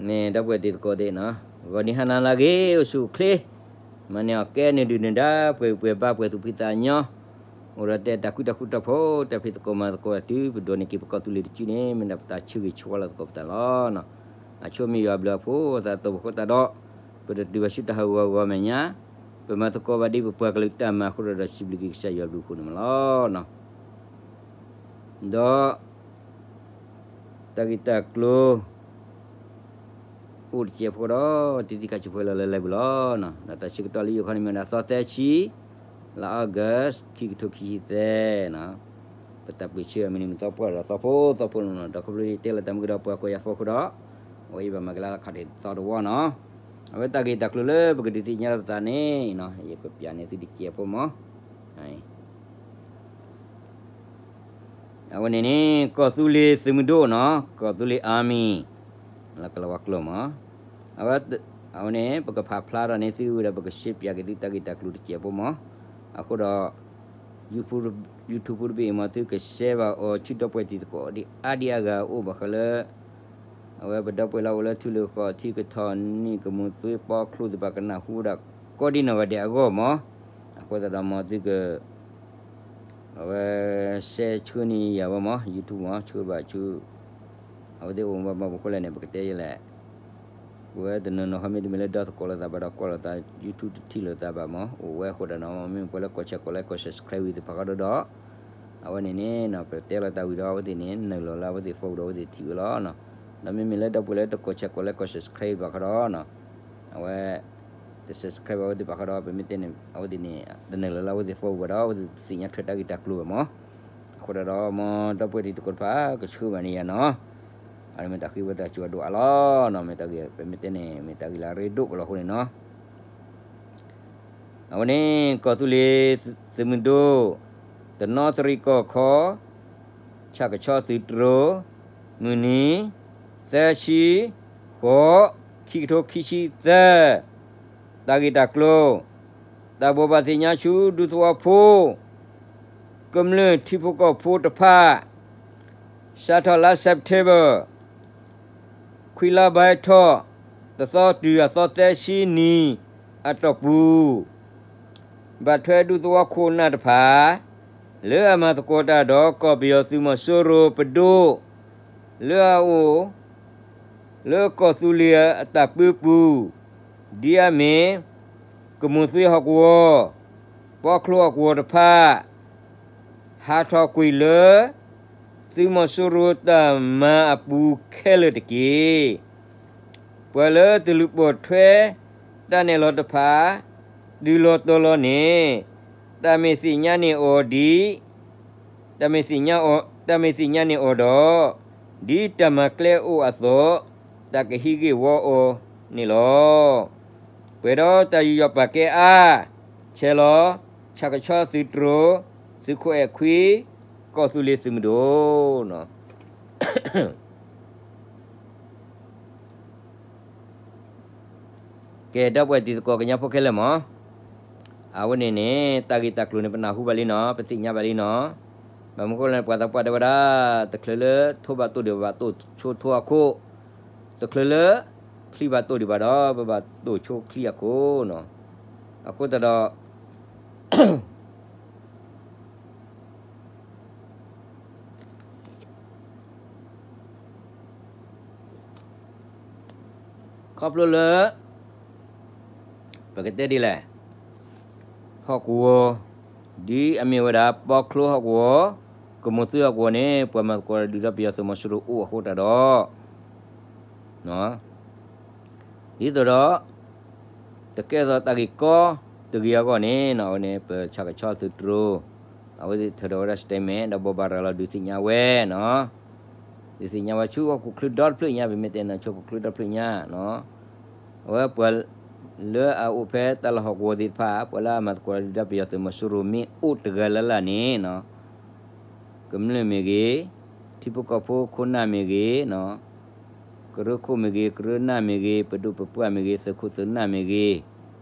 မ့ၢ်ဒီပုၢ်ဝဲၢ်တံၤသကိးသ့ၣ်နီၤ, ဂီၤနံၤဟါနၤလၢအဂ့ၤ အိၣ်ဆူၣ်အိၣ်ချ့, မၤန့ၢ်အီၣ်ကဲနုာ်ဒုၣ်နုာ်ဒါ ပှဲၤဂံၢ်ပှဲၤဘါ ပှဲၤသူၣ်ဖှံသးညီ, အိၣ်ဒီးတဲတၢ်ဃူတၢ်ဖိး တၢ်ဖံးသကိးမၤသကိး တုၤပဒိးန့ၢ်က့ၤပကီၢ်သူလ့ၤတစုန့ၣ် မ့ၢ်ဒၣ်ပတၢ်ဆၢဂ့ၤဆၢဝါလီၤသကိးပသးလီၤ. အဆိမ့ၢ်ယွၤဘျုးအဖှိၣ်အသးသိၣ်အဃိသတးဒီး ပတတုၤဘၣ်ဆူတၢ်ဟးဂီၤဂီၤမဲာ်ညါ, ပမၤသကိးဘၣ်ဒ်ပပှၤကလုာ်တၢ်မၤအဃိဒီး စံးဘျုးက့ၤကစၢ်ယွၤဘျုးအဃိန့ၣ်မးလီၤ. ဒီး တၢ်ဂ့ၢ်တၢ်ကျိၤ အိၣ်တစဲးဖိဒီး တံၤသကိးဆူၣ်ဖဲလီၤလၢလၢပူၤလီၤ. ဒီးတၢ်ဆၢကတီၢ်လၢယိၤခီန့ၣ်မ့ၢ်ဝဲဒၣ်သီသၢဆံ လါ August ခံကထိခံဆံသၢနီၤ, ပတၢ်ပၢၢ်ဆၢအမုၢ်နံၤမုၢ်သီပှၢ်ဒီးသီဖိသီဖိလီၤနီၤ. ဒီးခီဖျိတဲလီၤတၢ်မုၢ်ကဒီးပှၤကိးယၤဖိအဃိဒီး အဝဲအံၤဘၣ်မၤကလၢခီၣ်ထံးသီတဝီနီၤ. အဝဲတၢ်ဂ့ၢ်တၢ်ကျိၤလၢပကဒုးသ့ၣ်ညါလီၤပသးန့ၣ် ယကပျးန့ၢ်သုတစဲးဖိမး. အဝဲန့ၣ်န့ၣ် ကီၢ်သူလ့ၤသုးမုၢ်ဒိၣ်နီၤ, ကီၢ်သူလ့ၤ army လၢကလၤဝါကျိာ်မး. အဝဲန့ၣ် ပကဖးဖျါထီၣ်န့ၢ်သုဝံၤဒီး ပကရှဲပျးက့ၤသုတၢ်ဂ့ၢ်တၢ်ကျိၤတစဲးဖိမး. အဃိဒီး YouTube တဘ့ၣ်အံၤမး သုကရှဲဘၣ်အီၤဆူဒီပုၢ်ဝဲၢ်တံၤသကိးဒ်အါဒံးအါဂၤအိၣ်ဘၣ်ဃးလၢ အဝဲပဒီပုၢ်ဝဲၢ်လၢအအိၣ်လၢထံလၢကီၢ် ထံကထီၣ်နံၣ် ကမူၤသွ့ပီချိသ့ၣ်တဖၣ် ကနၣ်ဟူဝဲဒၣ်ကိးဒံနီၢ်ဂၤဒဲးအဂီၢ်မး. အဃိသတးဒီးမ်သုက အဝဲ share ဆှၢန့ၢ်ယၤဝဲမး YouTube မး ဆှၢဘၣ်ဆူ အဝဲသ့ၣ်အိၣ်မးဘၣ်မနုၤအဃိလဲၣ်န့ၣ် ပကတဲယဲလဲၣ်. ပဝဲတနီၤနီၤဟီ မ့တမ့ၢ်လၢဒီသကိးလိာ်သးဘၣ်ဒီး ကွၢ်လိာ်သး YouTube တထံၣ်လိာ်သးဘၣ်မး အိၣ်ဝဲအဃိဒီးနီၤ မ့မ့ၢ်ပှၤလၢကိးဆဲးကိး like ကိး subscribe ဝံၤသ့ၣ်တဖၣ်ဃီဒီး အဝဲန့ၣ်န့ၣ်နီၤ ပတဲလီၤတၢ်ဝံၤဒီး အဝဲသ့ၣ်န့ၣ် နုာ်လီၤလၢအဝဲသ့ၣ် phone ဒီး အဝဲသ့ၣ်ထံၣ်ဝဲလီၤ. ဒီးမ့မ့ၢ်လၢဒီပုၢ်ဝဲၢ်လၢတကိးဆဲးကိး like ကိး subscribe ဘၣ်ဃီဒီးနီၤ အဝဲ တ subscribe ဘၣ်အဝဲသ့ၣ်တဖၣ်ဃီဒီး ပမ့ၢ်တဲန့ၣ် အဝဲသ့ၣ်န့ၣ် တနုာ်လီၤလၢအဝဲသ့ၣ် phone ဘၣ်ဒီး အဝဲသ့ၣ်တသ့ၣ်ညါထွဲတၢ်ဂ့ၢ်တၢ်ကျိၤဘၣ်မး. အဃိဒီး မ်ဒီပုၢ်ဝဲၢ်တံၤသကိးတဖၣ် ကဆှၢဘၣ်န့ၢ်ယၤနီၤ. အမ့ၢ်တၢ်ဃ့ဝဲတၢ်စူၤအဒိၣ်အါလီၤ. မ့ၢ်တၢ်ဂ့ၢ် ပမ့ၢ်တဲန့ၣ် မ့ၢ်တၢ်ဂ့ၢ်လၢအရ့ဒိၣ်ကလီၤအဃိန့ၣ်နီၤ. အဝဲန့ၣ် ကီၢ်သူလ့ၤသုးမုၢ်ဒိၣ် တနီသရံၣ်ကီၢ်ခီ ဆၣ်ကဆီသုးတြိၤ မုၢ်နံၤ သၢဆံ ဃိး ခံကထိခံဆံသၢ တၢ်ဂ့ၢ်တၢ်ကျိၤ တၢ်ဘိးဘၣ်သ့ၣ်ညါဆူဒူသဝီဖိ ကမျၢၢ်ထံဖိကီၢ်ဖိတဖၣ် စးထီၣ်လါ September ခွံလါဘါထီၣ် တသီတုၤအသီသၢဆံနံၤအတီၢ်ပူၤ ဘၣ်ထွဲဒူသဝီခိၣ်နၢ်တဖၣ် လၢအမၤသကိးတၢ်ဒီးကီၢ်ပယီၤသုးမီၤစိရိၤပဒိၣ် လၢအအိၣ် လၢကီၢ်သူလ့ၤအတၢ်ပၢပူၤ ဒ်အမ့ၢ် ကမူၤသွ့ဟီၣ်ကဝီၤ ပီချိဟီၣ်ကဝီၤတဖၣ် ဟးထီၣ်ကွံာ်လၢ သုးမီၤစိရိၤတၢ်မၤအပူၤခဲလၢာ်တက့ၢ်. ပှၤလၢတလူၤပိာ်ထွဲတၢ်နဲၣ်လီၤတဖၣ် တုၤလီၤတီၤလီၤန့ၣ် တၢ်မ့ၢ်သ့ၣ်ညါန့ၢ်အီၤဒ် တၢ်မ့ၢ်သ့ၣ်ညါအီၤ တၢ်မ့ၢ်သ့ၣ်ညါန့ၢ်အီၤဒီး ဒ်တၢ်မၤကျဲအိၣ်အသိး တၢ်ကဟံးဂ့ၢ်ဝီအီၤန့ၣ်လီၤ. ပှဲၤဒီးတၢ်ယူးယီၣ်ပာ်ကဲအါ ဆဲးလီၤ ဆၣ်ကဆီသုးတြိၤ သုးခိၣ်အဲၣ်ခွံ ကီၢ်သူလ့ၤသုးမုၢ်ဒိၣ် ကဲ ဒီပုၢ်ဝဲၢ်တံၤသကိးကညီဖိခဲလၢာ်မး, အဝဲန့ၣ်န့ၣ် တၢ်ဂ့ၢ်တၢ်ကျိၤန့ၣ် ပနၢ်ဟူဘၣ်လံနီၤ, ပသ့ၣ်ညါဘၣ်လံနီၤ. ဘၣ်မနုၤအဃိလဲၣ်န့ၣ် ပှၤသးပှၢ်တဲဝဲဒၣ် တချုးလၢထိဘၣ်တိၢ်ဒံးဘၣ် ဘၣ်တိၢ်ဆိထိအခိၣ်, တချုးလၢချံဘၣ်တိၢ်ဒံးဘၣ်ဒီး ပဘၣ်တိၢ်ဆိချံအခိၣ်နီၤ. အဃိသတးဒီး ခီဖျိလၢ ပကတဲဒ်လဲၣ်, ဟီၣ်ကဝီၤ ဒ်အမ့ၢ်ဝဲဒၣ် ပီချိဟီၣ်ကဝီၤ, ကမူၤသွ့ဟီၣ်ကဝီၤန့ၣ် ပှၤမၤသကိးဒုၣ်ဒါပယီၤသုးမီၤစိရိၤအိၣ်အဃိသတးဒီး ဒ်သိးဒီး တကဲသိးတၢ်ဂ့ၢ်ကီတဂ့ၤအဂီၢ်န့ၣ်နီၤ, အဝဲန့ၣ် ပဆၣ်ကဆီသုးတြိၤ အဝဲသ့ၣ်ထုးထီၣ်ဝဲဒၣ် statement ဒီးဘိးဘၣ်ရၤလီၤဒုးသ့ၣ်ညါဝဲနီၤ, ဒုးသ့ၣ်ညါဝဲဆူဟီၣ်ခိၣ်ချၢဒီတဖျၢၣ်ညါ, ပမ့ၢ်တဲန့ၣ် ဆူဟီၣ်ခိၣ်ချၢဒီတဖျၢၣ်ညါနီၤ, အဝဲပှၤလၢအအိၣ်ဖဲတၢ်လီၢ်ဟီၣ်ကဝီၤသ့ၣ်တဖၣ် ပှၤလၢအမၤသကိးဒုၣ်ဒါပယီၤသုးမီၤစိရိၤမ့ၢ်အိၣ်တဂၤလၢ်လၢ်န့ၣ်နီၤ ကမျၢၢ်မ့ၢ်ဂ့ၤ, ထံဖိကီၢ်ဖိခိၣ်နၢ်မ့ၢ်ဂ့ၤနီၤ, ကရၢခိၣ်မ့ၢ်ဂ့ၤ, ကရၢနၢ်မ့ၢ်ဂ့ၤ, ပဒိၣ်ပပှၢ်မ့ၢ်ဂ့ၤ, သုးခိၣ်သုးနၢ်မ့ၢ်ဂ့ၤ,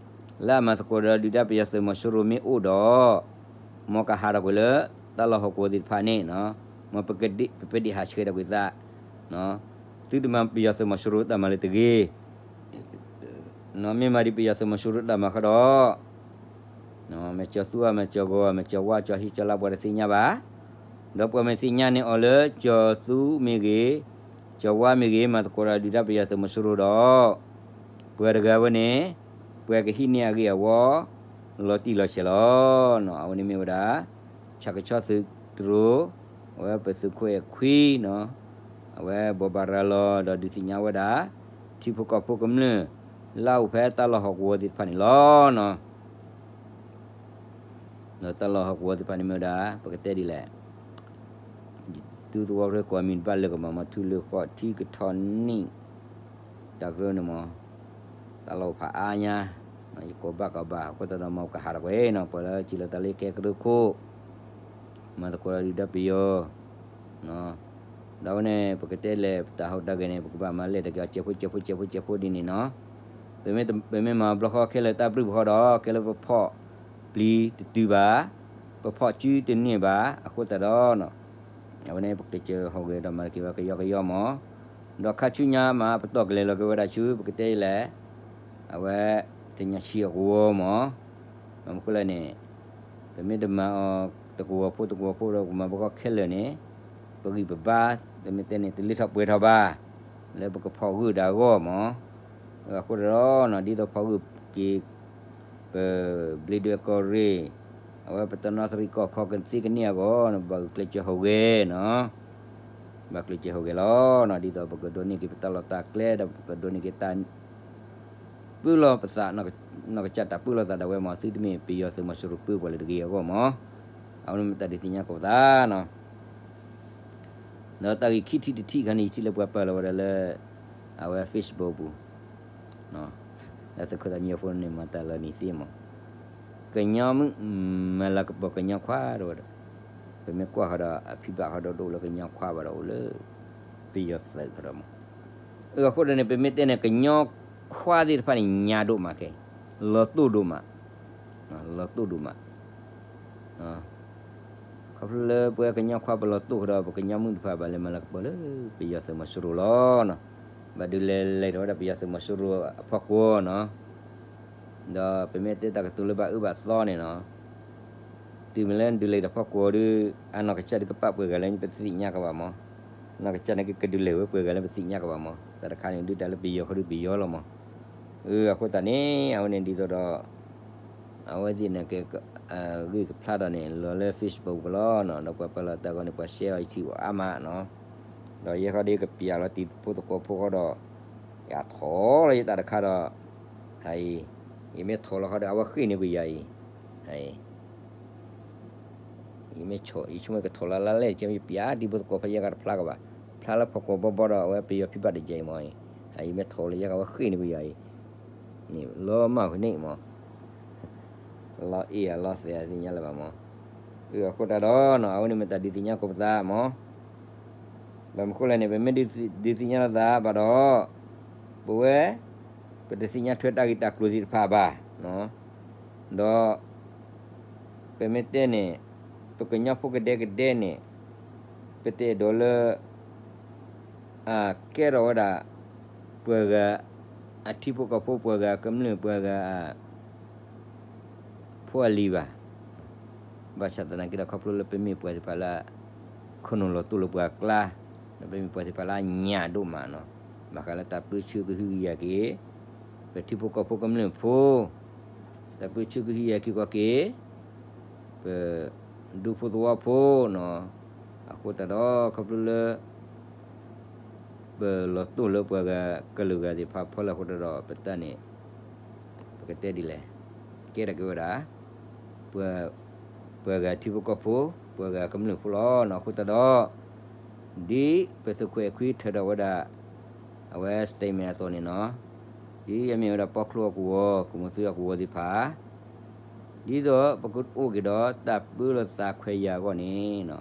လၢအမၤသကိးဒီးဒုၣ်ဒါပယီၤသုးမီၤစိရိၤမ့ၢ်အိၣ်ဒီး, မ်ကဟးထီၣ်ကွံာ်လၢ တၢ်လီၢ်ဟီၣ်ကဝီၤသ့ၣ်တဖၣ်န့ၣ်နီၤ, မ်ပကဒ့ၣ် ပပဒ့ၣ်ဟးဆှဲးထီၣ်ကွံာ်သး, တ သုတမၤပယီၤသုးမီၤစိရိၤတၢ်မၤလၢတဂ့ၤ, မ့ၢ်မၤဒံးပယီၤသုးမီၤစိရိၤတၢ်မၤဃီဒီး မ့ၢ်ကၠီၤသူအါ မ့ၢ်ကၠီၤဂီၤ မ့ၢ်ကၠီၤဝါကၠီၤဟံးကၠီၤလါ ပှၤတသ့ၣ်ညါဘၣ်. ဒီးပှၤမ့ၢ်သ့ၣ်ညါန့ၢ်အီၤလၢကၠီၤသူမ့ၢ်ဂ့ၤ, ကၠီၤဝါမ့ၢ်ဂ့ၤ မၤသကိးဒီးဒုၣ်ဒါပယီၤသုးမီၤစိရိၤဒီး ပှၤတဂၤဝဲန့ၣ် ပှၤကဟံးန့ၢ်အဂ့ၢ်အဝီ လီၤတံၢ်လီၤဆဲးလီၤ. အဝဲန့ၣ်မ့ၢ်ဝဲဒၣ် ဆၣ်ကဆီသုးတရိး, အဝဲပသုးခိၣ်အဲၣ်ခွံနီၤ, အဝဲဘိးဘၣ်ရၤလီၤဒီးဒုးသ့ၣ်ညါဝဲဒၣ် ထံဖိကီၢ်ဖိကမျၢၢ် လၢအအိၣ်ဖဲတၢ်လီၢ်ဟီၣ်ကဝီၤသ့ၣ်တဖၣ်န့ၣ်လီၤ. ဒီးတၢ်လီၢ်ဟီၣ်ကဝီၤသ့ၣ်တဖၣ်န့ၣ်မ့ၢ်ဝဲဒၣ် ပကတဲဒ်လဲၣ်, ဒူသဝီဖဲကိးမံၤတဘၣ်လၢကမၤမၤထူလၢဃီထံကထီနံၣ် တၢ်ကရၢန့ၣ်မး, တၢ်လီၢ်အိၣ်ဖးအါညါ, ယကိးဘၣ်ကဘၣ် အဃိသတးဒီးမ့ၢ်ကဟးထီၣ်ကွံာ်နီၤ ပှၤလၢစံးလီၤတၢ်လၢကဲကရၢခိၣ် မၤသကိးဒီးဒုၣ်ဒါပယီၤ ဒီးဝဲန့ၣ် ပကတဲလဲၣ် ပတၢ်ဟူးတၢ်ဂဲၤန့ၣ် ပကဘၣ်မၤလဲၣ်တက့ၢ် ကဲးဖိကဲးဖိကဲးဖိကဲးဖိဒ်န့ၣ်နီၤ. ပမ့ၢ်မၤဘျီဃီခဲလၢာ်တၢ်ပြူၢ်ပဃီဒီး ခဲလၢာ်ပဖီၣ်ပျံၤတတုၤဘၣ်, ပဖီၣ်စုတန့ၢ်ဘၣ် အဃိသတးဒီး အဝဲန့ၣ် ပကစၢၢ်ဟူးဂဲၤဒီးမၤတက့ၢ်ဝဲကယီကယီမး, ဒီးခါဆူညါမး ပတီၢ်ကလဲၤလီၤက့ၤဝဲဒၣ်ဆူ ပကတဲလဲၣ် အဝဲ တညါဆံအကဝီၤမး, ဘၣ်မနုၤဃိလဲၣ်န့ၣ် ပမ့ၢ်တမၤအီၤတကဝီၤဖိတကဝီၤဖိဒီး ပကမၤဘျီဃီခဲလၢာ်န့ၣ် ပဂံၢ်ပဘါ ပမ့ၢ်တဲန့ၣ် တလ့ထီၣ်ပှဲၤထီၣ်ဘၣ် လၢပကဖီၣ်ဂုာ်ဒၣ်အဂီၢ်မး, အဃိသတးဒီး ဒ်သိးဖီၣ်ဂုာ်က့ၤ ပဘျ့ဒွဲၣ်ကီၢ်ရ့ၣ် အဝဲပတနီသရံၣ်ကီၢ်ခီကသ့ၣ်ကန့ၢ်အဂီၢ် ဘၣ်ဂုာ်ကျဲးစၢးဟူးဂဲၤနီၤ, ဘၣ်ကျဲးစၢးဟူးဂဲၤလီၤနီၤ ဒ်သိးပကဒိးန့ၢ်က့ၤပတၢ်လီၢ်တၢ်ကျဲဒီးပကဒိးန့ၢ်က့ၤတၢ် ပၢလီၤပသး နီၢ်ကစၢ်တၢ်ပၢလီၤသးဒၣ်ဝဲမး သုတမ့ၢ်ပယီၤသုးမီၤစိရိၤပၢပှၤလၢတဂ့ၤအဂီၢ်မး, အဝဲန့ၣ်မ့ၢ်တၢ်ဒုးသ့ၣ်ညါကိးပသးနီၤ. ဒီးတၢ်ဂ့ၢ်ခံထံၣ်တထံၣ်ခါန့ၣ် ယထံၣ်လၢပှၤပာ်လီၤဝဲဒၣ်လၢ အဝဲ Facebook ပူၤ လၢသုးခိၣ်သးမံဖိန့ၣ် မၤတၢ်လီၤနံၤသ့မး, ကညီမုၣ် မၤလၤကပီၤကညီခွါတဝဲဒီး, ပမ့ၢ်ကွၢ်ဃီဒီး အဖံဘၣ်ဃီဒီးတအိၣ်လၢကညီခွါဘၣ်ဒီးအိၣ်လၢ ပယီၤသုးဃီဒီးမး, အဃိဒီးန့ၣ် ပမ့ၢ်တဲန့ၣ် ကညီခွါသ့ၣ်တဖၣ်န့ၣ် ညါဒိၣ်မးခဲ, လီၤတိၢ်ဒိၣ်မး, လီၤတိၢ်ဒိၣ်မး ခီဖျိလၢပဝဲကညီခွါပလီၤတိၢ်ဃီဒီး ပကညီမုၣ်တဖၣ်ဘၣ်လဲၤမၤလၤကပီၤလၢ ပယီၤသုးမီၤစိရိၤလီၤနီၤ, ဘၣ်ဒုးလဲၤလဲၤထီၣ်ဝဲဒၣ်ပယီၤသုးမီၤစိရိၤအဖီခိၣ်နီၤ, ဒီးပမ့ၢ်တဲတၢ်ကတိၤလၢဘၣ်အၢဘၣ်သီန့ၣ်နီၤ, တုၤမ့ၢ်လၢဒုးလဲၤတၢ်ဖီခိၣ်ဒီး အနီၢ်ကစၢ်ဒုးကပာ်ပှဲၤဂၤလၢပသ့ၣ်ညါကဘၣ်မး, နီၢ်ကစၢ်န့ၣ်ကဒုးလဲၤဝဲပှဲၤဂၤလၢပသ့ၣ်ညါကဘၣ်မး, တၢ်တခါန့ၣ်ဒုးတၢ်လၢပယီၤဃီဒုးပယီၤလီၤမး, အဃိသတးန့ၣ် အဝဲန့ၣ်ဒ်သိးဒီး အဝဲသ့ၣ်န့ၣ်က ဂ့ၢ်ကဖျါဒီးန့ၣ် လီၤလၢ Facebook ပူၤလီၤနီၤ, ဒီးပှၤပာ်လီၤတၢ်ဂီၢ်န့ၣ် ပှၤ share အီၤယထံၣ်အီၤအါမးနီၤ, ဒီးယဲဃီဒီးကပျးလီၤတံၤဖိသကိးဖိဃီဒီး ယထီၣ်လီၤယတၢ်တခါဒီး ဟဲအံၤ ယမ့ၢ်ထီၣ်လီၤဃီဒီး အဝဲဃ့ၢ်န့ၢ်ကွံာ်ယၤအံၤ, ဟဲအံၤ ယမ့ၢ်ဆိကမိၣ်ကထီၣ်လၢ်လၢ်လဲၣ် ယပျးတံၤဖိသကိးဖိယဲဃီတဖျါကဘၣ်, ဖျါလၢဖီခိၣ်ဘီဘီဒီး အဝဲပယီၤဖံးဘၣ်တယဲအံၤမးအံၤ, ယမ့ၢ်ထီၣ်လၢယဲဃီအဝဲဃ့ၢ်န့ၢ်ကွံာ်ယၤအံၤ, န့ၣ်လီၤမၢ်ဃုာ်န့ၣ်မး လီၤအ့ၣ်အလီၤသဲးအသ့ၣ်ညါလၢၤဘၣ်မး, အဃိတၢ်ဒီးနီၤ အဝဲန့ၣ်မ့ၢ်တၢ်ဒုးသ့ၣ်ညါကိးပသးမး, ဘၣ်မနုၤဃိလဲၣ်န့ၣ် ပမ့ၢ်ဒုးသ့ၣ်ညါလိာ်သးဘၣ်ဒီး ပဝဲ ပတသ့ၣ်ညါထွဲတၢ်ဂ့ၢ်တၢ်ကျိၤသ့ၣ်တဖၣ်ဘၣ်, ဒီး ပမ့ၢ်တဲန့ၣ် ပကညီဖိကဒဲကဒဲန့ၣ် ပတအဲၣ်ဒိးလၢ အကဲထီၣ်ဝဲဒၣ် ပှၤဂၤအထံဖိကီၢ်ဖိ ပှၤဂၤအကမျၢၢ် ပှၤဂၤ ဖိအလံၤဘၣ်. ဘၣ်ဆၣ်သနာ်က့ဒီး ခီဖျိလၢပမ့ၢ်ပှၤသ့ၣ်တဖၣ်လၢ ခိၣ်နူာ်လီၤတိၢ်လၢပှၤအကျါ, ဒီးပမ့ၢ်ပှၤသ့ၣ်တဖၣ်လၢအညၣ်ဒိၣ်မးနီၤ, ဘၣ်ဃးလၢတၢ်ပၢဆှၢကဟုကယာ်က့ၤ ပထံဖိကီၢ်ဖိကမျၢၢ်ဖိ, တၢ်ပၢဆှၢကဟုကယာ်က့ၤကီးက့ၤ ပဒူဖိသဝီဖိနီၤ, အဃိသတးဒီး ခီဖျိလၢ ပလီၤတိၢ်လၢပှၤဂၤကလုာ်ဂၤသ့ၣ်တဖၣ်ဖီလာ်အဃိသတးဒီး ပတၢ်န့ၣ် ပကတဲဒ်လဲၣ်, ကဲထီၣ်က့ၤဝဲဒၣ် ပှၤ ပှၤဂၤထံဖိကီၢ်ဖိ, ပှၤဂၤကမျၢၢ်ဖိလီၤနီၤ. အဃိသတးဒီး ဒ်ပသုးခိၣ်အဲၣ်ခွံထၢထီၣ်ဝဲဒၣ် အဝဲ statement အသိးန့ၣ်နီၤ, ဒ်အမ့ၢ်ဝဲဒၣ်ပီချိၣ်အကဝီၤ ကမူၤသုအကဝီၤသ့ၣ်တဖၣ် ဒ်သိးပကအိၣ်က့ၤဒီးတၢ်ပၢလီၤသးခွဲးယာ်အဂီၢ်န့ၣ်နီၤ,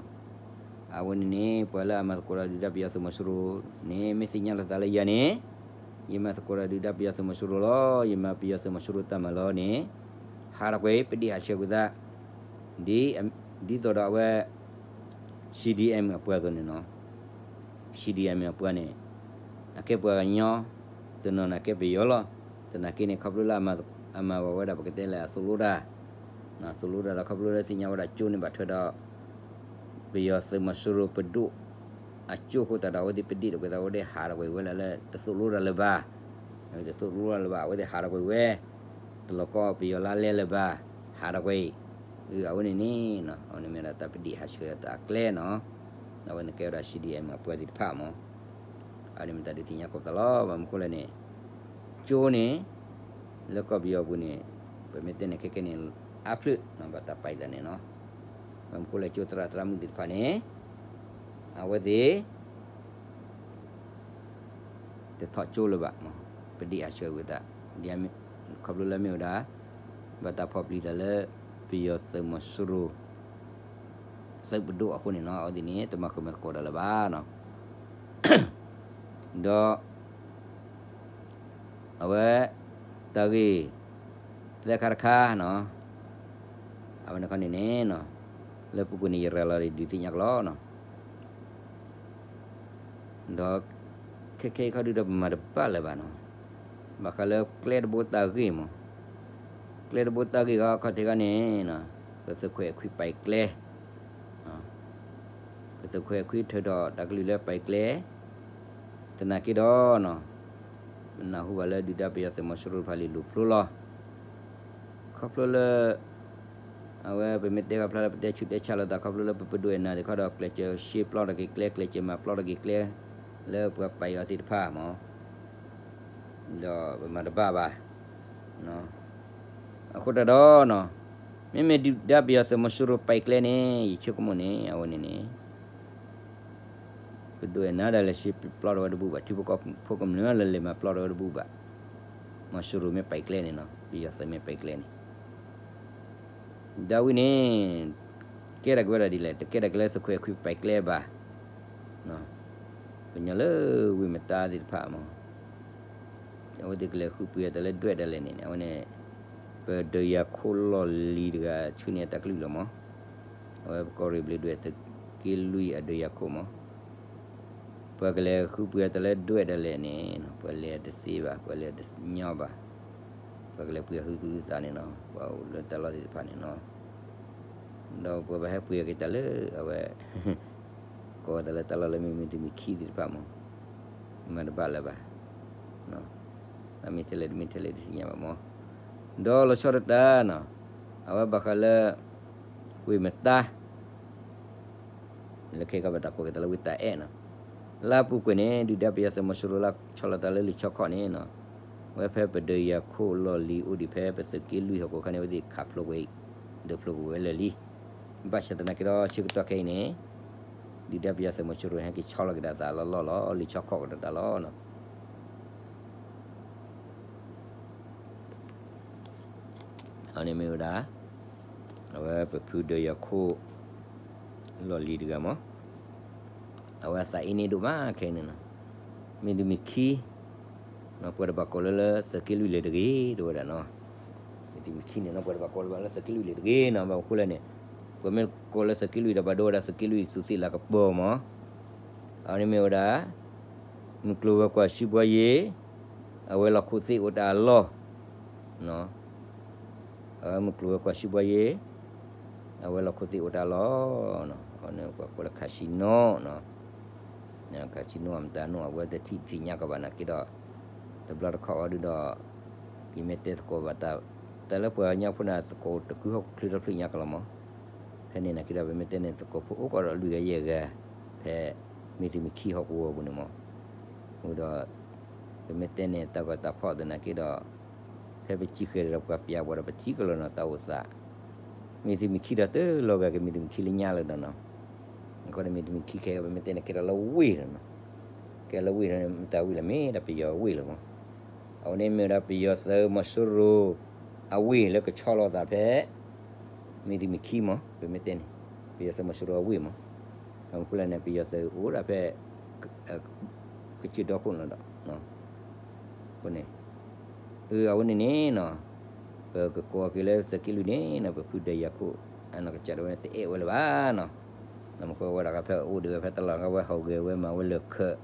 အဝဲန့ၣ်န့ၣ် ပှၤလၢအမၤသကိးဒီးဒုၣ်ဒါပယီၤသုးမီၤစိရိၤန့ၣ် မ့ၢ်သ့ၣ်ညါလိာ်သးလၢယၤန့ၣ်, ယမၤသကိးဒီးဒုၣ်ဒါပယီၤသုးမီၤစိရိၤလီၤ, ယမၤပယီၤသုးမီၤစိရိၤတၢ်မၤလီၤန့ၣ်, ဟးထီၣ်ကွံာ် ပဒ့ၣ်ဟးဆှဲးကွံာ်သး, ဒ် ဒ်သိးဒီးအဝဲ CDM အပှၤအသိးန့ၣ်နီၤ, CDM အပှၤန့ၣ် အကဲပှၤကညီ, တနီၤန့ၣ်ကဲပယီၤလီၤ. သနာ်က့န့ၣ် ခီဖျိလၢအမၤဝဲဒၣ် ပကတဲလၢအသိၣ်လိတၢ်, သိၣ်လိတၢ်ဒီး ခီဖျိလၢသ့ၣ်ညါဝဲဒၣ်ကၠိန့ၣ်ဘၣ်ထွဲဒီး ပယီၤသုးမီၤစိရိၤပဒိၣ်အကၠိအဃိသတးဒီး အဝဲသ့ၣ်ပဒ့ၣ်ဒီးကွံာ်သး အဝဲသ့ၣ်ဟးဒီးကွံာ်ဝဲလၢ တသိၣ်လိတၢ်လၢၤဘၣ်, တသိၣ်လိတၢ်လၢၤဘၣ် အဝဲသ့ၣ်ဟးဒီးကွံာ်ဝဲ, တလီၤကီပယီၤလါလဲလၢၤဘၣ်, ဟးဒီးကွံာ်, အဝဲန့ၣ်န့ၣ်, အဝဲန့ၣ်မ့ၢ်ဒၣ်တၢ်ပဒ့ၣ်ဟးဆှၢတၢ်အကျဲနီၤ, အဝဲန့ၣ်ကဲဝဲဒၣ် C D M အပှၤသ့ၣ်တဖၣ်မး, အဝဲန့ၣ်မ့ၢ်တၢ်ဒုးသ့ၣ်ညါကိးပသးလီၤ. ဘၣ်မနုၤဃိလဲၣ်န့ၣ်, ကၠိန့ၣ် လၢကီၢ်ပယီၤပူၤန့ၣ်, ပမ့ၢ်တဲန့ၣ်ခဲကဲန့ၣ်, အါဖျၢၣ်ဘၣ်တၢ်ပာ်သးန့ၣ်နီၤ, ဘၣ်မနုၤဃိလဲၣ်ကၠိသရၣ်သရၣ်မုၣ်သ့ၣ်တဖၣ်န့ၣ်, အဝဲသ့ၣ် တထီၣ်ကၠိလၢၤဘၣ်, ပဒ့ၣ်ဟးဆှၢကွံာ်သး, ခီဖျိလၢမ့ၢ်ဝဲဒၣ်, ဘၣ်တၢ်ဖီၣ်ပျံၤတၢ်လၢ ပယီၤသုးမီၤစိရိၤ သုးပဒိၣ်အဃိန့ၣ်နီၤ, အဝဲသ့ၣ်န့ၣ် တမၤဃုာ်မၤသကိးတၢ်လၢၤဘၣ်နီၤ, ဒီး အဝဲ တၢ်ဂ့ၢ် သၢခါတခါနီၤ, အဝဲန့ၣ်ခီန့ၣ်န့ၣ်, လၢပူၤကွံာ်န့ၣ် ယရၤလီၤဒုးသ့ၣ်ညါကလီနီၤ, ဒီး ခဲခဲအံၤခီဒုးဒီးပမၤတဘၣ်လၢၤဘၣ်နီၤ, ဘၣ်ဃးလၢကျဲတဘိတၢ်ဂ့ၢ်မး, ကျဲတဘိတၢ်ဂ့ၢ်ခီခီၣ်ထံးခီန့ၣ်, ပသုးခွဲးခွံပာ်ကျဲ ပသုးခွဲးခွံထုးထီၣ်တၢ်ကလုၢ်လၢပာ်ကျဲ, သနာ်က့ဒီးနီၤ, ပနၢ်ဟူဘၣ်လၢဒုၣ်ဒါပယီၤသုးမီၤစိရိၤတဖၣ်လံၤလိာ်ဖျိလီၤ, ခီဖျိလၢ အဝဲပမ့ၢ်တဲခီဖျိလၢပတဲဆူးတဲဆါလိာ်သး ခီဖျိလၢပပဒိၣ်အဲၣ်နၤသ့ၣ်ခီဒီး ကျဲးစၢးရှဲပျီထီၣ်က့ၤကျဲ ကျဲးစၢးမၤပျီထီၣ်က့ၤကျဲ လၢပှၤပာ်အီၤသ့ၣ်တဖၣ်မး ဒီးပမၤတဘၣ်ဘၣ်. အဃိတၢ်ဒီးနီၤ, မ့မ့ၢ်ဒုၣ်ဒါပယီၤသုးမီၤစိရိၤပာ်ကျဲန့ၣ် ယဆိကမိၣ်န့ၣ် အဝဲန့ၣ်န့ၣ် ပဒိၣ်အဲၣ်နၤဒၣ်လဲာ် ရှဲပျီထီၣ်ဝဲတဘူၣ်ဘၣ်, ထံဖိကီၢ်ဖိကမျၢၢ်လၢလဲၤမၤပျီထီၣ်ဝဲတဘူၣ်ဘၣ်. မီၤစိရိၤမ့ၢ်ပာ်ကျဲန့ၣ်နီၤ, ပယီၤသုးမ့ၢ်ပာ်ကျဲန့ၣ် ဒၣ်ဝဲန့ၣ် ကဲဒၣ်က့ၤဝဲဒၣ်ဒ်လဲၣ်, တကဲဒၣ်က့ၤလၢသုးခွဲးခွံပာ်ကျဲဘၣ်. ပညီလၢဝ့ၢ်မတါသ့ၣ်တဖၣ်မး, အဝဲသ့ၣ်ကလဲၤဃုပှ့ၤအတၢ်လၢဒွဲၣ်ဒၣ်လဲာ်န့ၣ် အဝဲန့ၣ် ပဒၢးယၤခိၣ်လီၢ်လံၤတဂၤဆူန့ၣ်အတၢ်ကလုၢ်လီၤမး. အဝဲပကီၢ်ရ့ၣ်ဘျ့းဒွဲၣ်သုးက့လွံၢ်အဒၢးယၤခိၣ်မး ပှၤကလဲၤဃုပှ့ၤအတၢ်လၢဒွဲၣ်ဒၣ်လဲာ်န့ၣ် ပှၤလဲၤတသ့ဘၣ်, ပှၤလဲၤတညီဘၣ်, ပှၤကလဲၤပှ့ၤအဟုသူၣ်ဟုသးန့ၣ်နီၤ, ပှၤအိၣ်လၢတၢ်လီၢ်သ့ၣ်တဖၣ်န့ၣ်နီၤ, ဒီးပှၤဘၣ်ဟဲပှ့ၤအက့ၤတၢ်လၢအဝဲ ကိးတၢ်လၢတၢ်လီၢ်လၢမ့ၢ်မ့ၢ်သုးမုၢ်ခံသ့ၣ်တဖၣ်မး, မၤတဘၣ်လၢၤဘၣ်, မ့ၢ်ထဲလဲၣ်တမ့ၢ်ထဲလဲၣ်တသ့ၣ်ညါဘၣ်မး, ဒီးလီၤဆီဒၣ်တၢ်နီၤ, အဝဲဘၣ်ဃးလၢ ဝ့ၢ်မတါ လၢခဲကီၢ်ပတၢ်ကိးက့ၤတၢ်လၢဝ့ၢ်တၢ်အဲၣ်နီၤ, လၢအပူၤကွံာ်န့ၣ် ဒုၣ်ဒါပယီၤသုးမီၤစိရိၤလၢဆီလီၤတၢ်လၢလံာ်ဆီခီၣ်န့ၣ်နီၤ, ဝဲဖဲပဒၢးယၤခိၣ်လီၢ်လံၤအိၣ်ဒံးဖဲပသုးက့လွံၢ်ဟီၣ်ခိၣ်ခါန့ၣ် အဝဲသ့ၣ်ခးဖျိကွံာ်, ဒုးဖျိကွံာ်ဝဲလၢာ်လံ. ဘၣ်ဆၣ်သနာ်က့ဒီးဆၢကတီၢ်ခဲအံၤန့ၣ်, ဒုၣ်ဒါပယီၤသုးမီၤစိရိၤဟဲက့ၤဆီလီၤက့ၤတၢ်သးလီၢ်လီၢ်လီၤ, လံာ်ဆီခီၣ်က့ၤတၢ်လီၢ်နီၤ အန့ၣ်မ့ၢ်ဝဲဒၣ် အဝဲပဖုဒၢးယၤခိၣ် လီၢ်လံၤတဂၤမး, အဝဲအသးအ့န့ၣ်ဒိၣ်မးခဲအံၤန့ၣ်နီၤ, မ့ၢ်သုးမုၢ်ခံ ပှၤတဘၣ်ကိးလၢလၢသုးက့လွံၢ်လဲၣ်တဂ့ၤ တဲဝဲဒၣ်နီၤ, မ့ၢ်သုးမုၢ်ခံန့ၣ်နီၤ ပှၤတဘၣ်ကိးလၢဘၣ်လၢသုးက့လွံၢ်လဲၣ်တဂ့ၤနီၤ, ဘၣ်မနုၤဃိလဲၣ်န့ၣ်, ပှၤမ့ၢ်ကိးလၢသုးက့လွံၢ်ဒီး ဘၣ်ဒိဝဲဒၣ်သုးက့လွံၢ်သူးသ့ၣ်လၤကပီၤမး, အန့ၣ်မ့ၢ်ဝဲဒၣ် မုၢ်ကျိၤဝဲၤကွာ်စံးဘှါယ့ၤ, အဝဲလီၢ်ခိၣ်သ့ၣ်အိၣ်တၢ်အလီၢ်, မုၢ်ကျိၤဝဲၤကွာ်စံးဘှါယ့ၤ, အဝဲလီၢ်ခိၣ်သ့ၣ်အိၣ်တၢ်အလီၢ်, အန့ၣ်ပှၤကိးလၢ casino နီၤ, casino အမတၤနီၤ အဝဲတထံၣ်သ့ၣ်ညါကီးဘၣ်နာ်က့ဒီး, တဘျီတခီၣ်အီၤဒုဒီး, ယမ့ၢ်တဲသကိးဘၣ်တၢ်, တၢ်လၢပှၤကညီဖိန့ၣ် သကိးတကုဟီၣ်ခိၣ်ချၢဒီဖျၢၣ်ညါကလီၤမး, ဖဲန့ၣ်နာ်က့ဒီး ပမ့ၢ်တဲန့ၣ် သကိးဖိအိၣ်ကီးဒီးလွံၢ်ဂၤယဲၢ်ဂၤ, ဖဲ မ့ၢ်သုးမုၢ်ခံဟီၣ်ကဝီၤပူၤန့ၣ်မး, အဃိဒီး ပမ့ၢ်တဲန့ၣ် တၢ်ဂီၤတၢ်ဖီၣ်သနာ်က့ဒီး, ဖဲပစံၣ်ဃဲၤဒီးပှၤပျၢ်ပှၤဒီးပထံၣ်ကလီၤနီၤ တၢ်အိၣ်သး, မ့ၢ်သုးမုၢ်ခံဒီးတလီၤဂာ်က့ၤ မ့ၢ်သုးမုၢ်ခံလၢညါလၢၤဒီးနီၤ, အဃိန့ၣ်မ့ၢ်သုးမုၢ်ခံခဲအံၤ ပမ့ၢ်တဲန့ၣ် ကဲထီၣ်လၢဝ့ၢ်လီၤနီၤ, ကဲလၢဝ့ၢ်လီၤန့ၣ် မတၤဝ့ၢ်လီၤ မ့ၢ်ဒၣ်ပယီၤဝ့ၢ်လီၤမး, အဝဲန့ၣ်မ့ၢ်ဝဲဒၣ်ပယီၤသုးမီၤစိရိၤ အဝ့ၢ်လၢကဆီလီၤသးဖဲ မ့ၢ်သုးမုၢ်ခံမး ပမ့ၢ်တဲန့ၣ်, ပယီၤသုးမီၤစိရိၤအဝ့ၢ်မး, အဃိလဲၣ်န့ၣ် ပယီၤသုးအိၣ်ဒၣ်ဖဲ ကစၢၢ်ဒီခိၣ်န့ၣ်ဒီး, အဃိန့ၣ်, အဝဲန့ၣ်န့ၣ်နီၤ, ပကကိးက့ၤလၢသုးက့လွံၢ်န့ၣ်နီၤ ပဖုဒၢးယၤခိၣ်, အနီၢ်ကစၢ်ဒၣ်ဝဲန့ၣ် တအဲၣ်ဝဲလၢၤဘၣ်နီၤ, နမ့ၢ်ကွၢ်ဝဲဒၣ်ဖဲအိၣ်ဒံးဝဲဖဲတၢ်လီၢ်န့ၣ် ဝဲဟီၣ်ဂဲၤဝဲမၤဝဲလၢာ်ခၢး,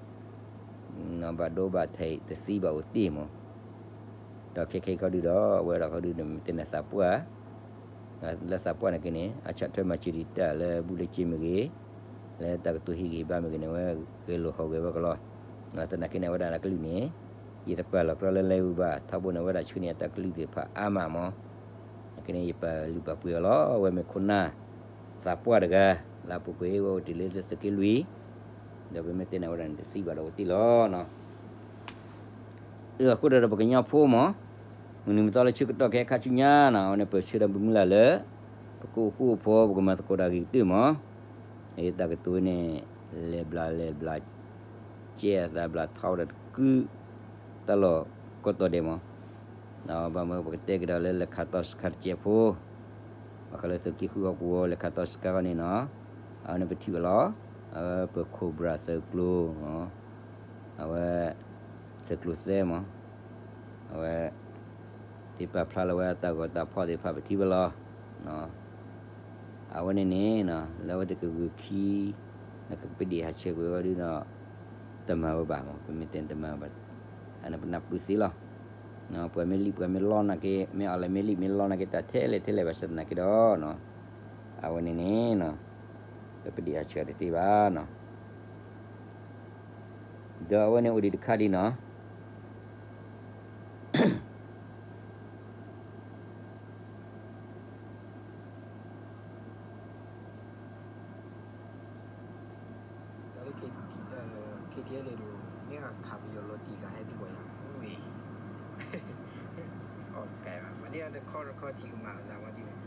ဘၣ်ဒိဘၣ်ထံးတသံဘၣ်အိၣ်တ့ၢ်မး, ဒီးခဲခဲအံၤခီဒုဒီး အဝဲဒၣ်ခီဒုန့ၣ် မ့ၢ်တဲန့ၣ်သးပှၢ်, လၢသးပှၢ်န့ၣ်က့န့ၣ် အဆၣ်ထွဲမၤစၢၤဒံးတၢ်လၢဘူၣ်လၢစ့မ့ၢ်ဂ့ၤ, လၢတၢ်ကတိၤဟ့ၣ်ဂံၢ်ဟ့ၣ်ဘါမ့ၢ်ဂ့ၤန့ၣ် အဝဲဂဲၤလိာ်ဟီၣ်ဂဲၤဝဲကလီ, သနာ်က့န့ၣ် အဝဲဒၣ်အကလုၢ်န့ၣ် ယတပာ်လီၤကြီလၢလၢအံၤဘၣ်, ထီဘိန့ၣ် အဝဲဒၣ်ဆှၢန့ၢ်အတၢ်ကလုၢ်သ့ၣ်တဖၣ်အါမးမး, သနာ်က့န့ၣ် ယပာ်လုၢ်ပာ်ပှ့ၤအီၤလီၤ, အဝဲမ့ၢ်ခိၣ်နၢ် သးပှၢ်တဂၤ, လၢအပူၤကွံာ် အဝဲအိၣ်တ့ၢ်လၢသုးက့လွံၢ်, ဒီးပမ့ၢ်တဲန့ၣ် အဝဲဒၣ်န့ၣ်တသံဘၣ်ဒီးအိၣ်တ့ၢ်လီၤ. အဃိဒီးပကညီဖိမး, မုၢ်နံၤမုၢ်သီလၢဆၢကတီၢ်ခဲခါဆူညါန့ၣ် အဝဲန့ၣ် ပဆၢဒီးပမုၢ်လၢ်လၢ ပကအိၣ်ဃူအိၣ်ဖိး ပကမၤသကိးတၢ်ဂ့ၤကတၢၢ်မး, အတၢ်ကတိၤန့ၣ် လဲၤဘျးလဲၤဘျး ကဲအသးဘျးထီဝဲဒၣ်တကု တၢ်လီၢ်ကိးတီၤဒဲးမး, ဘၣ်မနုၤပကတဲကဒီးလၢလဲၤခးသီစခါတစဲးဖိ, ဘၣ်ဃးလၢသုးက့ဃုဟီၣ်ကဝီၤလဲၤခးသီစခါခီန့ၣ်နီၤ, အဝဲန့ၣ်ပထံၣ်ဘၣ်လီၤ, အဝဲပခိၣ်ဘြၣ်သုးကျိၤ အဝဲ သုးကျိၤသဲမး, အဝဲ သ့ၣ်ပာ်ဖျါလၢၤဝဲတၢ်ဂီၤတၢ်ဖီၣ်သ့ၣ်တဖၣ်ပထံၣ်ဘၣ်လီၤ. အဝဲန့ၣ်န့ၣ် လၢအဝဲသ့ၣ်ကဂုာ်ခံ နကပဒံးဟးဆှဲးကွံာ်ဝဲဒုဒီး တမၤဝဲဘၣ်မး, ပမ့ၢ်တဲတမၤဝဲဘၣ်, အန့ၣ်ပနၢ်ပၢၢ်သ့လီၤ. ပှၤမ့ၢ်လံၣ် ပှၤမ့ၢ်လီၢ်နာ်က့ မ့ၢ်အီၤလဲၣ်မ့ၢ်လံၣ်မ့ၢ်လီၢ်နာ်က့ တၢ်ထဲလဲၣ်ထဲလဲၣ်ဘၣ်ဆၣ်သနာ်က့ဒီး အဝဲန့ၣ်န့ၣ် ပပဒံးဟးဆှဲးတသ့ဘၣ်နီၤ. ဒီးအဝဲန့ၣ်အိၣ်ဒံးတခါဒံးနီၤ. တၢ်လၢ KTLA န့ၣ် မ့ၢ်အခးပယီၤလီၤတံၢ်ဂၤဟဲသံကွၢ်ယၤ, မ့ၢ် အီၣ်ကဲမး မ့ၢ်တခီတခီထံကမၤလၢမၤဒ်န့ၣ်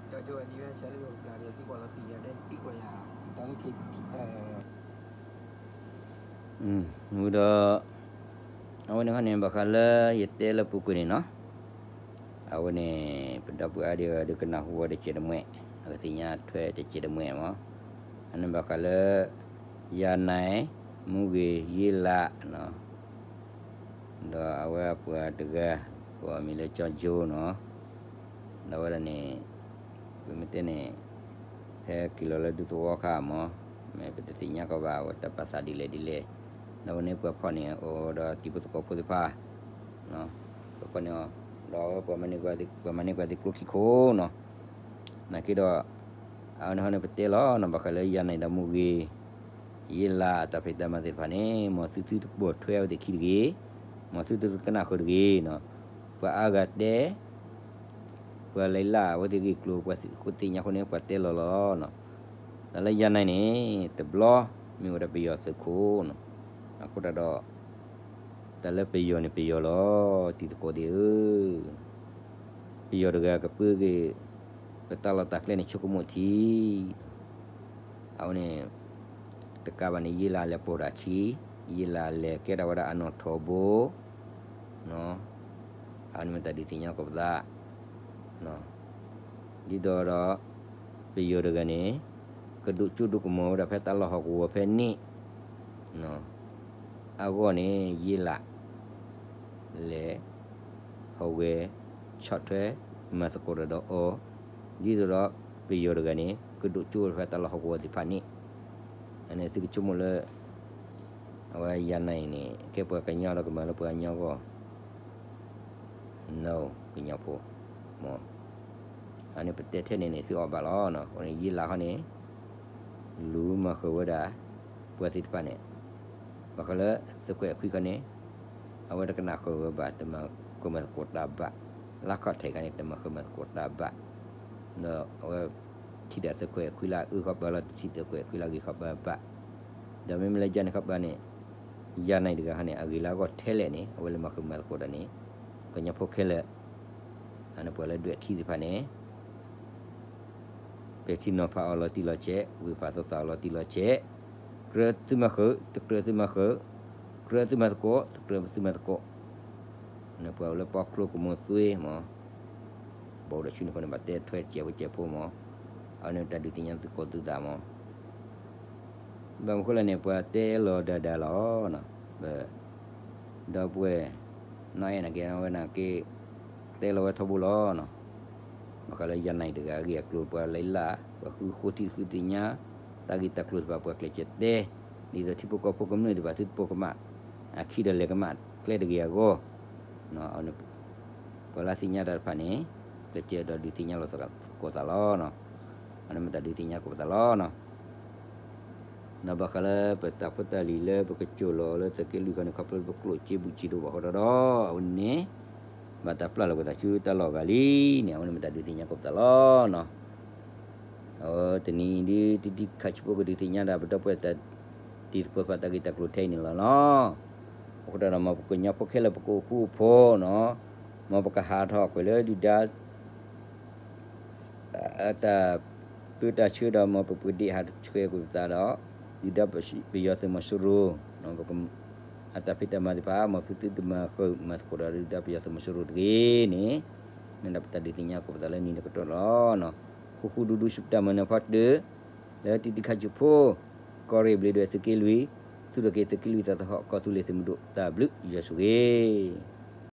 တၢ်ဒိၣ်အနံၤဝဲဆဲးလၢကဘျါဒီးသံကွၢ်လီၤတံၢ်ယၤ တဲသံကွၢ်ယၤ တၢ်လၢ မ့ၢ်ဒီး အဝဲန့ၣ်ခီန့ၣ် ဘၣ်ဃးလၢယတဲလၢပူၤကွံာ်န့ၣ်နီၤ, အဝဲန့ၣ် ပဒီပုၢ်ဝဲၢ်ဒုး ဒုးကနၢ်ဟူဝဲတကဲးတမှဲး, အကသ့ၣ်ညါထွဲတကဲးတမှဲးမး, အန့ၣ်ဘၣ်ဃးလၢ ယၤနဲၣ် မူဂ့ၤ ယ့လး ဒီးအဝဲအပှၤတဂၤ ကိးအမံၤလၢကၠီကၠိနီၤ, ဒီးအဝဲဒၣ်န့ၣ် ပမ့ၢ်တဲန့ၣ် ဖဲက့ၤလီၤလၢဒူသဝီခါမး, မ့ၢ်ပတသ့ၣ်ညါကီးဘၣ် အဝဲတၢ်ပာ်သးဒ်လဲၣ်ဒ်လဲၣ်, ဒီးအဝဲန့ၣ်ပှၤဖီၣ်န့ၢ်အီၤဒီးတံၤဖိသကိးဖိသ့ၣ်တဖၣ်, ပှၤဖီၣ်န့ၢ်အီၤ, ဒီးအဝဲပှၤမၤန့ၢ်ပှၤသံကျိခံခိၣ်နီၤ, သနာ်က့ဒီး အဝဲန့ၣ်ဟီန့ၣ်ပတဲလီၤနီၤ ဘၣ်ဃးလၢယၤနဲၣ်ဒီးမူဂ့ၤ ယ့လးအတၢ်ဖံးတၢ်မၤသ့ၣ်တဖၣ်န့ၣ် မ်သုသုတပိာ်ထွဲအဝဲသ့ၣ်ခံတဂ့ၤ, မ်သုသုတကနၣ်ဃုာ်တဂ့ၤနီၤ, ပှၤအါဂၤတဲ ပှၤလဲၤလၢအဝဲသ့ၣ်ဂ့ၢ်ကျိၤ ပှၤသ့ၣ်ညါအဃိန့ၣ် ပှၤတဲလီၤလီၤနီၤ, ဒီးလၢယၤနဲၣ်န့ၣ် တဘျီ မ့ၢ်ဝဲဒၣ်ပယီၤသုးခိၣ်နီၤ, အဃိသတးဒီး တၢ်လၢပယီၤန့ၣ်ပယီၤလီၤ တံၤသကိးသ့ၣ်ဧၢ ပယီၤတဂၤကပၢက့ၤ ပတၢ်လီၢ်တၢ်ကျဲန့ၣ်ဆိကမိၣ်ထံ အဝဲန့ၣ် တကးဘၣ်န့ၣ် ယ့လးလဲၤပိာ်တၢ်ခံ, ယ့လးလဲၤကဲထီၣ်ဝဲဒၣ်အနီၣ်ထိးဘိ, အဝဲန့ၣ်မ့ၢ်တၢ်ဒုးသ့ၣ်ညါကီးပသး ဒ်သိးဒီး ပယီၤတဂၤန့ၣ် ကဒိၣ်ကၠိဒိၣ်ကမီၤဝဲဒၣ်ဖဲတၢ်လီၢ်ဟီၣ်ကဝီၤဖဲန့ၣ် အဂီၢ်န့ၣ် ယ့လး လဲၤ ဟီၣ်ဝဲ ဆီၣ်ထွဲ မၤသကိးတၢ်ဒီးအီၤ ဒ်သိးဒီး ပယီၤတဂၤန့ၣ် ကဒိၣ်ကၠိဝဲဒၣ်ဖဲတၢ်လီၢ်ဟီၣ်ကဝီၤသ့ၣ်တဖၣ်န့ၣ် အန့ၣ်သုကဆိကမိၣ်လၢ အဝဲယၤနဲၣ်အံၤန့ၣ် ကဲပှၤကညီဒီးကမၤလၢပှၤကညီအဂီၢ် No ကညီဖိ မ့ၢ် အန့ၣ်ပတဲထဲန့ၣ်န့ၣ် သုအီၣ်ဘၣ်လီၤ. အဃိန့ၣ် ယ့လးခီန့ၣ် လူၤမၤဃုာ်ဝဲဒၣ် ပှၤသ့ၣ်တဖၣ်န့ၣ် ဘၣ်ဃးလၢသုးခွဲးအခွံခီန့ၣ် အဝဲတကနၣ်ဃုာ်ဝဲဘၣ် တမၤဃုာ်မၤသကိးတၢ်ဘၣ်, လၢခီၣ်ထံးခီန့ၣ် တမၤဃုာ်မၤသကိးတၢ်ဘၣ်, ဒီးအဝဲထံၣ်ဒၣ်သုးခွဲးအခွံလၢအအၢဃီပၤလီၤ တထံၣ်သုးခွဲးအခွံလၢအဂ့ၤဃီပၤဘၣ်. ဒီးမ့မ့ၢ်လၢယၤနဲၣ်ခီပၤန့ၣ် ယၤနဲၣ်တဂၤခီန့ၣ် အဂ့ၤလၢအဂီၢ်ထဲလဲၣ်န့ၣ် အဝဲလဲၤမၤဃုာ်မၤသကိးတၢ်န့ၣ် ကညီဖိခဲလၢာ် အန့ၣ်ပှၤလၢဒွဲၣ်ထံသ့ၣ်တဖၣ်န့ၣ် ပဲာ်ထံနီၤဖးအီၤလီၤတံၢ်လီၤဆဲး, ဝ့ၢ်ဖးသီသးအီၤလီၤတံၢ်လီၤဆဲး, ကြၢးသုမၤဃုာ်, တကြၢးသုမၤဃုာ်, ကြၢးသုမၤသကိး, တကြၢးသုမၤသကိး, န့ၣ်ပှၤအိၣ်လၢပီချိကမိၣ်သွ့မး, ဘၣ်အိၣ်ဒီးဆူန့ၣ်အဃိန့ၣ် ဘၣ်တဲထွဲတစဲးဖိတစဲးဖိမး, အဝဲန့ၣ်တၢ်ဒုးသ့ၣ်ညါသုကိးသုသးမး ဘၣ်မနုၤဃိလဲၣ်န့ၣ် ပှၤတဲလီၤဒၣ်ဒၣ်လီၤ, ဒီပုၢ်ဝဲၢ် နီၢ်အဲၣ်နာ်က့ ဝဲနာ်က့ တဲလီၤဝဲထီဘိလီၤ. ဘၣ်ဃးလၢယၤနဲၣ်တဂၤအဂ့ၢ်အကျိၤ ပှၤလဲၤလၢ ပှၤဃုဃိထံၣ်ဃုသ့ၣ်ညါ တၢ်ဂ့ၢ်တၢ်ကျိၤတဖၣ် ပှၤကျဲးစၢးတဲ ဒ်သိးထံဖိကီၢ်ဖိကမျၢၢ်သ့ၣ်တဖၣ်သုတပိာ်ကမၣ် အခံဒီးလဲၤကမၣ်ကျဲတဂ့ၤအဂီၢ်, ပှၤလၢသ့ၣ်ညါတၢ်တဖၣ်န့ၣ် ကျဲကဲဒီးဒုးသ့ၣ်ညါလိာ်သကိးသးလီၤ. အန့ၣ်မ့ၢ်တၢ်ဒုးသ့ၣ်ညါကိးပသးလီၤ. ဒီးဘၣ်ဃးလၢပတၢ်ဖိတၢ်လံၤလၢပကစိာ်လီၤလၢသုးက့လွံၢ်ခီန့ၣ် ခီဖျိလၢပကျိၣ်စ့ဘူးစ့ဒိၣ်ဘၣ်ဃိဒီး အဝဲန့ၣ် ဘၣ်တၢ်ပျၢ်လီၤက့ၤသးဆူတၢ်လီၢ်အဂၤလံန့ၣ် အဝဲန့ၣ်မ့ၢ်တၢ်ဒုးသ့ၣ်ညါကိးပသးလီၤ. အတနံၤအံၤဒ် တံတံခးဆူဖိကဒုးသ့ၣ်ညါဒၣ် ပဒီပုၢ်ဝဲၢ်တံၤသကိးတဖၣ်တၢ်ဂ့ၢ်တၢ်ကျိၤထဲအံၤန့ၣ်လီၤနီၤ. အဃိသတးဒီး မ်ပကညီဖိခဲလၢာ်ပကအိၣ်ဃူအိၣ်ဖိးနီၤ, မ်ပကဟးထီၣ်ကွံာ်လၢဒုၣ်ဒါ အတၢ်ပၢတၢ်ဆှၢဒီး မ်ပပကဒ့ဟးဆှဲးကွံာ်ပသးဒီး ဒုၣ်ဒါပယီၤသုးမီၤစိရိၤ အတၢ်ဖံးတၢ်မၤသ့ၣ်တဖၣ် မ်ပသုတမၤဃုာ်မၤသကိးဒီးဒုၣ်ဒါပယီၤသုးမီၤစိရိၤတဂ့ၤန့ၣ် မ့ၢ်ဒၣ်ပတၢ်ဒုးသ့ၣ်ညါကိးပသးလၢနံၤန့ၣ်ကတီၢ်လီၤ. ဃူဃူဒူဒူဆူပတၢ်မၤနၢၤဖီတၢၢ် လၢတံတံခါဆူဖိ ကီၢ်ရ့ၣ်ဘျ့းဒွဲၣ်သုးက့လွံၢ် သူၣ်ထီၣ်က့ၤသုးက့လွံၢ်သးသဟီၣ် ကီၢ်သူလ့ၤသုးမုၢ်ဒိၣ် တၢ်ဘျုးယွၤဆိၣ်ဂ့ၤ